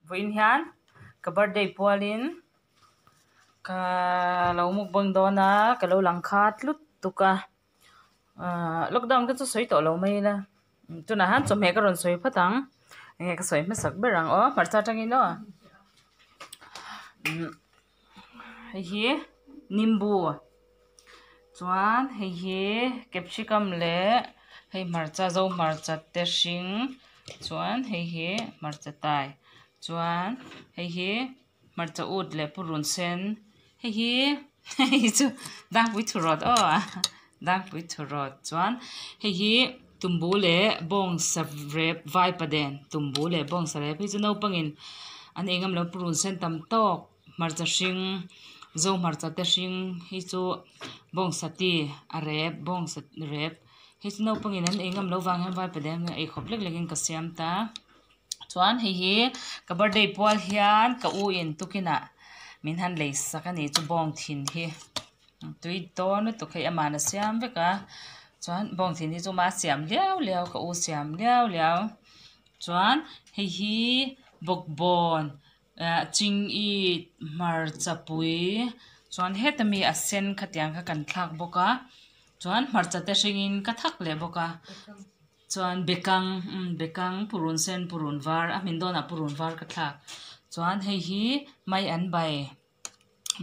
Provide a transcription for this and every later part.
Vawiin hian ka birthday pualin ka lo mukbang dawn a ka lo lang khat lut tuk a ahh lockdown kha chu sawi tawh lo mai ila tunah hian chawhmeh ka rawn sawi phawt ang enge ka sawi hmasak ber ang aw hmarcha atangin aw umm hei hi nimbu chuan hei hi capsicum leh hei hmarcha zo hmarcha te hring chuan hei hi hmarcha tai chuan hei hi hmarcha ut leh purun sen hei hi hei chu dangpui thurawt aw dangpui thurawt chuan hei hi tumbu leh bawngsa rep vaipaden tumbu leh bawngsa rep hei chu naupangin an ei ngam lo purun sen tam tawk hmarcha hring zo hmarcha te hring hi chu bawngsa ti a rep bawngsa rep hei chu naupangin an ei ngam loh vang hian vaipaden ei khawp lek lek in ka siam ta. Chuan hei hi ka birthday pual hian ka u in tukinah min han lei sak a ni chu bawng thin hi tui dawn lutuk hei aman a siam vek a chuan bawng thin hi chu ma siam liau liau ka u siam liau liau chuan hei hi bawkbawn ah chingit hmarcha pui chuan heta mi a sen khatiang kha kan thlak bawk a chuan hmarcha te hringin ka thak leh bawk a. Chuan bekang umm bekang purun sen purun var a hmin dawnah purun var ka thlak chuan hei hi mai an bai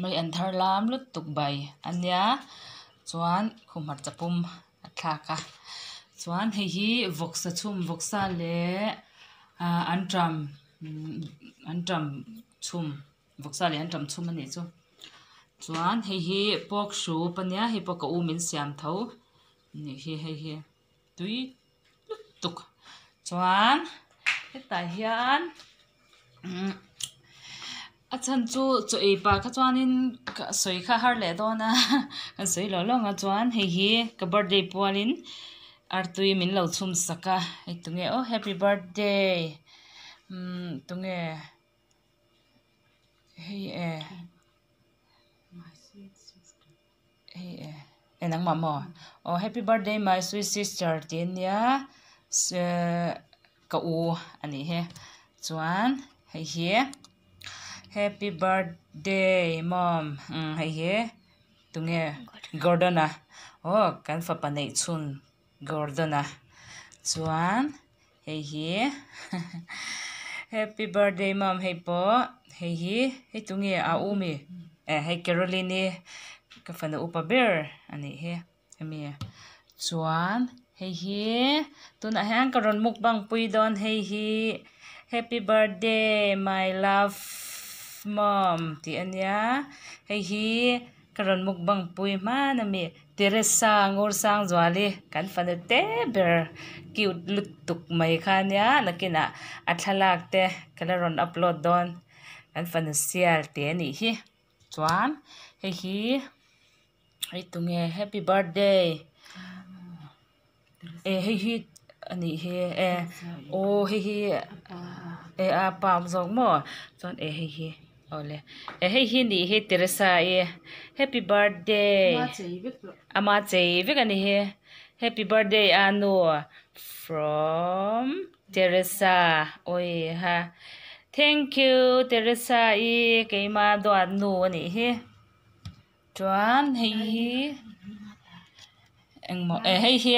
mai an thar lam lutuk bai a nia chuan khu hmarcha pum a thlak a chuan hei hi vawksa chhum vawksa leh ah anṭam anṭam chhum vawksa leh anṭam chhum a nih chu chuan hei hi pork soup a nia hei pawh ka u min siam tho a nih hi hei hi. Tui lutuk chuan hetah hian umm a chhan chu chaw ei pah kha chuanin ka sawi kha har leh dawn a kan sawi lawng lawng a chuan hei hi ka birthday pualin artui min lo chhum sak a hei tunge aw happy birthday umm tunge hei e. Hei e e nangmah maw aw happy birthday my sweet sister tih a nia ka u a nih hi chuan hei hi happy birthday mom umm hei hi tunge Gordon a aw kan fapa neih chhun Gordon a chuan hei hi happy birthday mom hei pawh hei hi hei tunge a u mi eh hei Caroline i ka fanu upa ber a nih hi hemi chuan hei hi tunah hian ka rawn mukbang pui dawn hei hi happy birthday my love mom tih a nia hei hi. Ka rawn mukbang pui hman a mi Teresa Ngursangzuali kan fanu te ber cute lutuk mai kha ania nakinah a thlalak te ka la rawn upload dawn kan fanu sial te a nih hi chuan hei hi hei tunge happy birthday eh hei hi a nih hi eh aw hei hi eh a pa awm zawk maw chuan eh hei hi awle eh hei hi nih hi Teresa i happy birthday ama chei vek a ni hi happy birthday anu from Teresa awi ha thank you Teresa i keima duat nu a nih hi. Chuan hei hi engmaw eh hei hi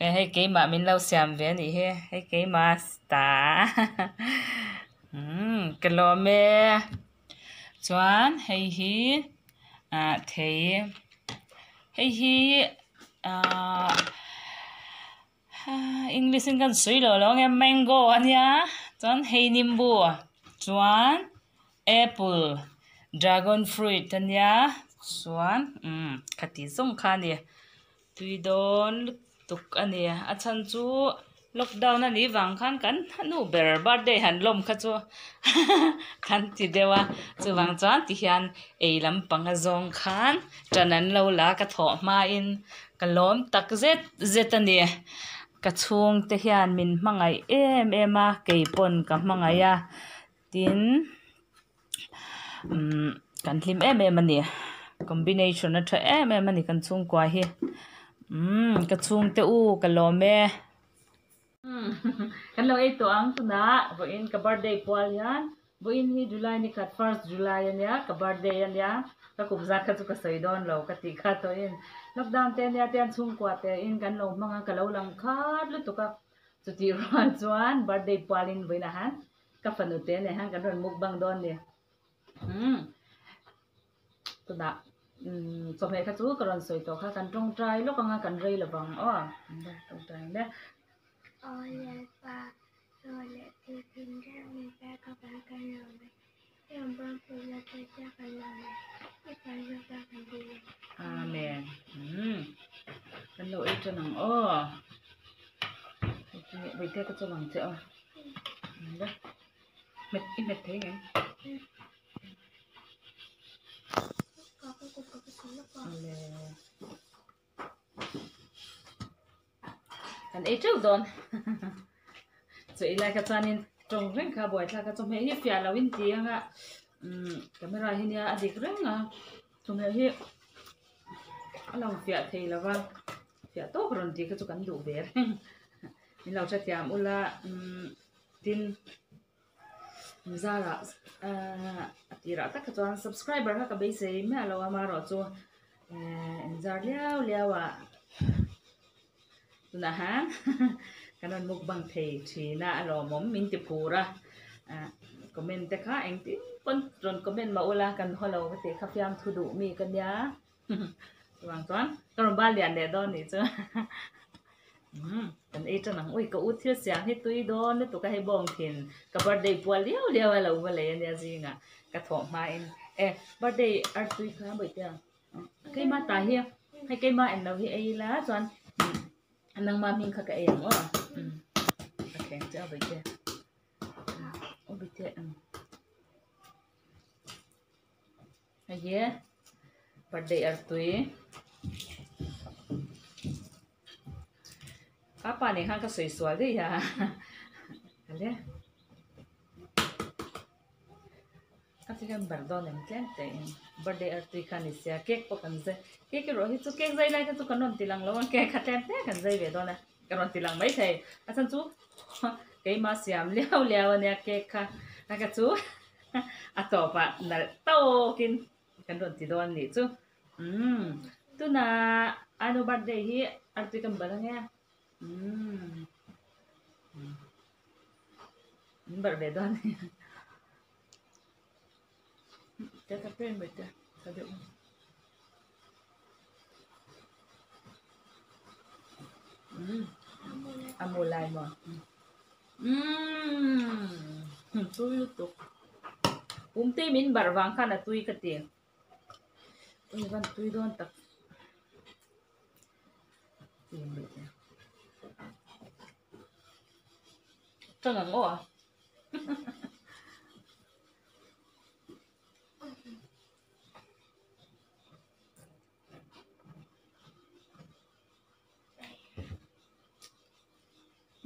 eh hei keimah min lo siam ve a nih hi hei keimah ta umm ka lawm e chuan hei hi ah thei hei hi ahh english in kan sawi lo lo ang e mango a nia chuan hei nimbu chuan apple dragon fruit a nia chuan umm khati zawng kha a ni tui dawn lutuk a ni a chhan chu lockdown a nih vang khan kan nu ber birthday han lawm kha chu kan ti deuh a chuvang chuan tihian ei lampang a zawng khan ṭan an lo la ka thawh hmain. Ka lawm tak zet zet a ni. Ka chhungte hian min hmangaih em em a, kei pawn ka hmangaih a. Tin, umm kan hlim em em a ni. Combination a tha em em a ni kan chhungkua hi. Umm ka chhungte u ka lawm e. Kan lo ei tawh ang tunah vawiin ka birthday pual hian. Vawiin hi July ni khat first July a nia ka birthday a nia ka kum zat kha chu ka sawi dawn lo ka tih kha tawhin lockdown te ania te an chhungkua te in kan lo hmang a ka lo lang khat lutuk a chutih rual chuan birthday pualin vawiinah han ka fanu te nen han kan rawn mukbang dawn a ni umm tunah umm chawhmeh kha chu ka rawn sawi tawh kha kan tawngtai lawk anga kan rei lovang aw tawngtai ang hle. Aw Lalpa, Chaw leh thil thin reng min pek ka van kan lo ve. I rawn buan pui la thil chiah kan lo ve. I pan zawk ta kan ti ve. Amen. Umm. Kan lo ei tan ang aw. Vawitea ka chawm ang che aw. Hmet i hmet thei ngei. Awle. Kan ei teuh dawn chu ei lai kha chuanin tawng reng kha buaithlak a chawhmeh hi fiah loh in ti anga umm camera hi nia a dik reng a chawhmeh hi a lang fiah thei lo va fiah tawk rawn tih kha chu kan duh ve reng min lo hrethiam ula umm tin. Zara ahh a tirah tak kha chuan subscriber kha ka beisei miah lo a amaherawhchu ehh inzar liau liau ah tunah han kan rawn mukbang thei thin a a lawmawm min ti phur a ah comment te kha engtin pawn rawn comment mah ula kan haw lo ka tih kha fiamthu duh mi ka nia chuvang chuan ka rawn bal lian leh dawn nih chu umm kan ei tan ang ui ka u thil siam hi tui dawn lutuk a hei bawng thin ka birthday pual liau liau a lo va lei ania zingah ka thawh hmain e birthday artui kha bawihte ang keimah tah hi hei keimah englo hi ei ila chuan nangma hming kha ka ei ang aw umm ka thleng che a bawihte aw bawihte ang. Hei hi birthday artui ka pa nen khan ka sawi sual daih a ale a ti hian bar dawn em tlem te in birthday artui kha ni sia cake pawh kan zai cake erawh hi chu cake zai lai kha chu kan rawn ti lang lo a cake kha tlem te kan zai ve dawn a ka rawn ti lang maithei a chhan chu keimah siam liau liau ania cake kha a ka chu a tawpah nalh tawkin kan rawn ti dawn anih chu umm tunah anu birthday hi artui kan ban ange umm min barh ve dawn a ni ka pen mai te tha deuh. A mu lai maw umm tui lutuk pum te min barh vang khan a tui ka ti ui van tui dawn tak tang ang aw a.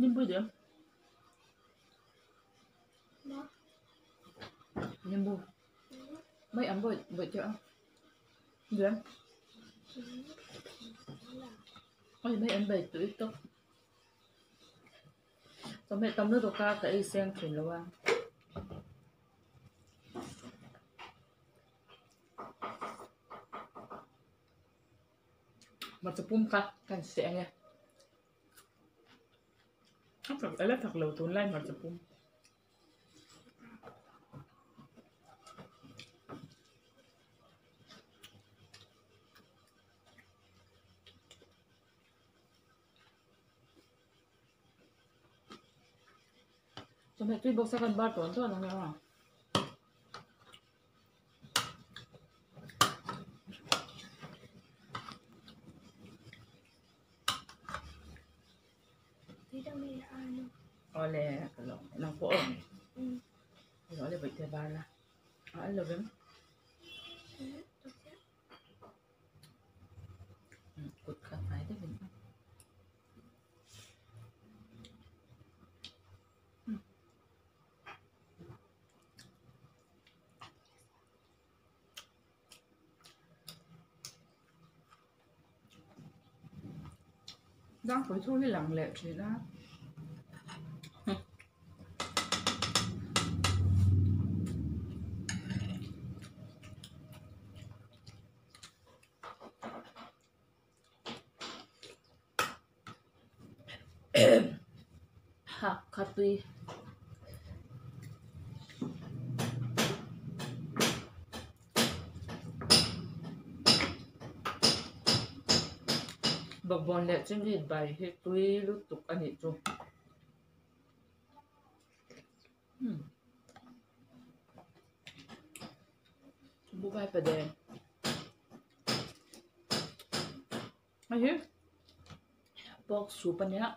Nimbu duh em? Nimbu. Mai ang bawih bawih teh a. Duh em? Oi mai an bai tui tawp. Chawhmeh tam lutuk a ka ei seng thin lo a. Hmarcha pum kha ka han seh ang e. A thak a la thak lo tunlai hmarcha pum. Chawhmeh tui bawk sa kan bar tawn tawn ang e aw. Awle ka lo nang pawh aw awle vawi te bar la a al lo vem kut kha hnai deuh in. Dangpui chu hi lang leh thin a. Hak kha tui. Bawkbawn leh chimney bai hi tui lutuk a nih chu. Buhfai pa deng. Hei hi pork soup a nia.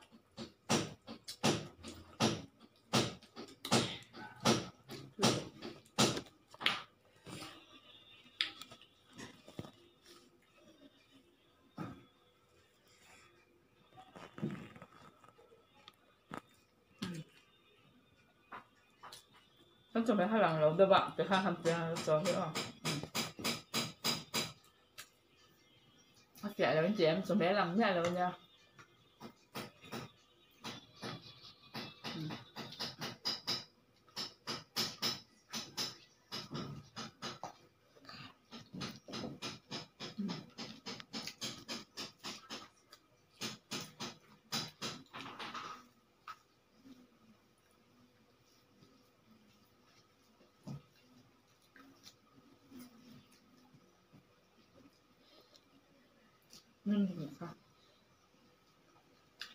Kan chawhmeh kha lang lo deuh a tikhan han piang a chaw hi aw a fiah lo in ti em chawhmeh a lang miah lo nia.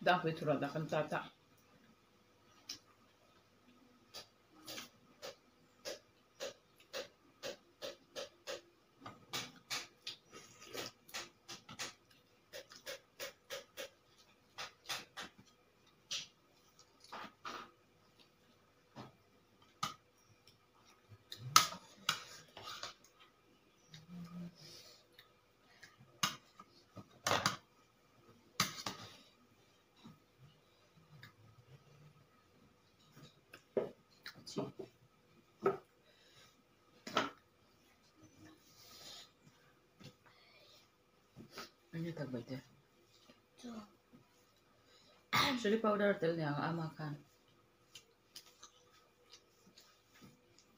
Dangpui thura dah kan chat a. Enge tak bai te? Chili powder tel niang a ama khan.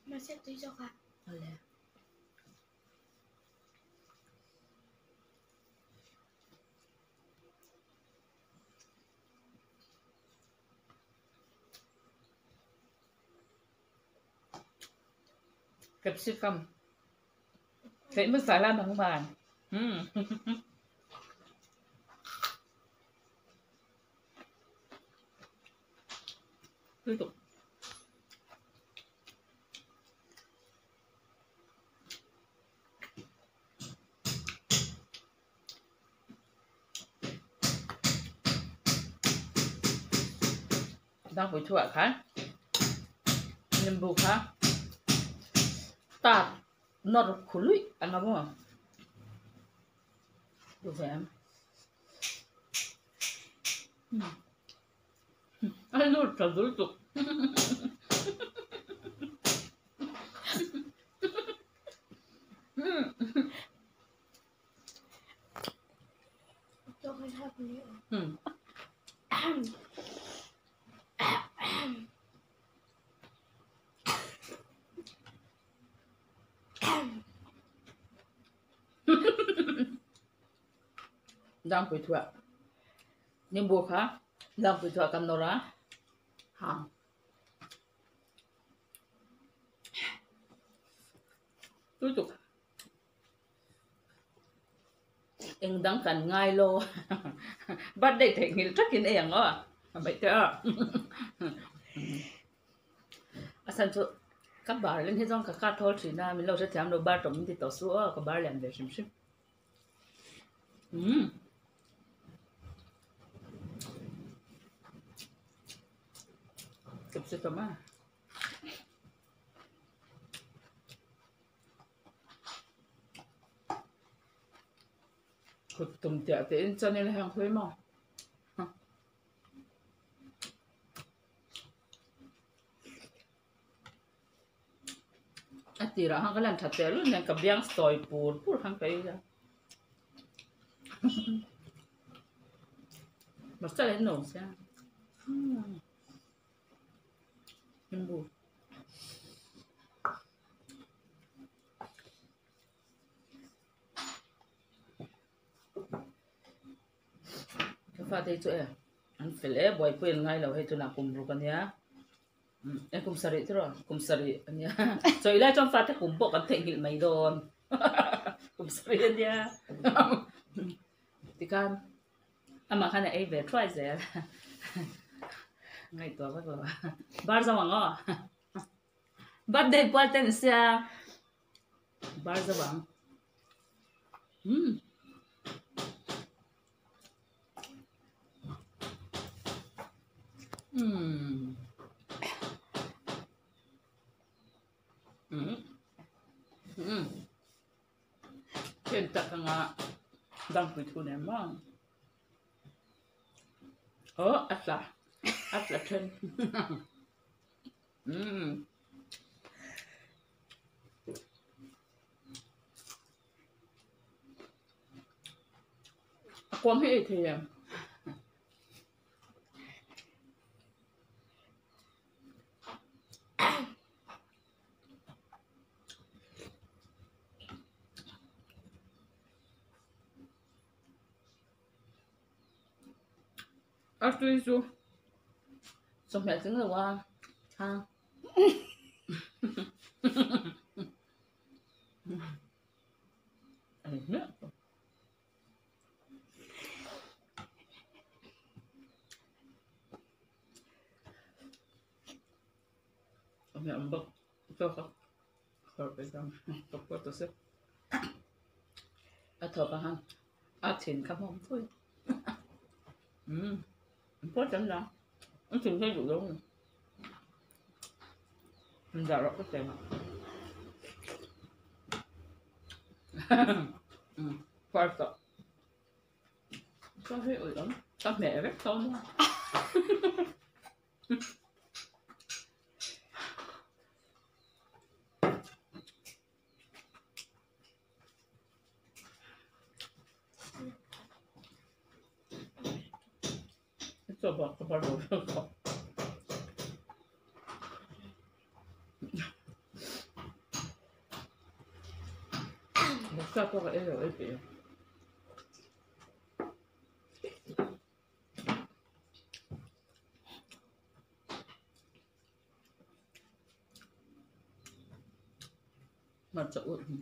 Mahse tui zawk a. Awle. Capsicum. Theih hmasa la nangman. Hmm. Lutuk. Dangpui thuah khan nimbu kha tat nawr khu luih ang a maw duh ve ang a lut tha dul tuk Dangpui thuah nimbu kha dangpui thuah kan nawr a hang. Lutuk. Eng dang kan ngai lo birthday theihnghilh thakin ei ang aw hmeichhe te a a chhan chu ka bar leng hi chuan ka cut hawl thin a min lo hrethiam lo bar tawm min ti tawh suh aw ka bar lian ve hrim hrim umm capsicum a. Kut tum tiah te in chan ila heng hlui maw? A tirah khan ka lan that teh lul nen ka biang sawi pur pur khan ka ei a. Masala in no sia. Nimbu. Ka fate chu e. An fel e, buaipui an ngai lo hei tunah kum ruk a nia. E kum sarih tiraw? Kum sarih a nia. Chawi lai chuan fate kum pawh kan theihnghilh mai dawn. Kum sarih a nia. Tikhan amah khan a ei ve thuai zel. Ngaihtuah vak lo. Bar zo ang aw. Birthday pual te ni sia. Bar zo ang. Umm. Umm. Umm. Umm. Chen tak anga dangpui thu nen maw. Oh, a tla. A tla then. Umm. A kuam hi ei thei em? A tui chu chawhmeh tling lo a chhang. A thawk a han a thin kha hmawm pui umm pawh tam la a thin hi duh lo a ni dah rawh ka cheng ah phuar tawh ka hi ui awm ka hmeh vek tawh a Vawksa pawh ka ei lo ei peih a. Hmarcha ur hi.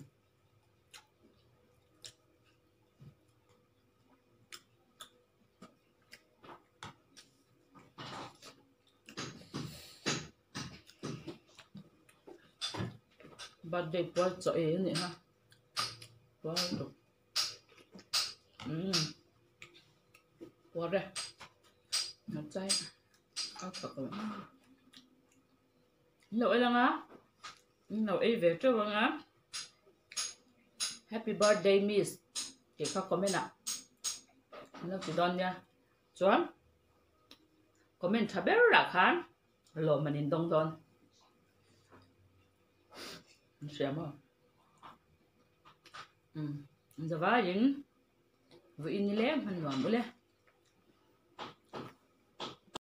Birthday pual chaw ei a nih kha pual tuk umm puar e hmarcha hi a thawk lo an lo el ang a an lo ei ve teuh ang a happy birthday miss tih kha comment ah an lo ti dawn nia chuan comment tha ber ah khan lawm an indawng dawn an hria maw umm zavaiin vawiin nileng hman nuam ule.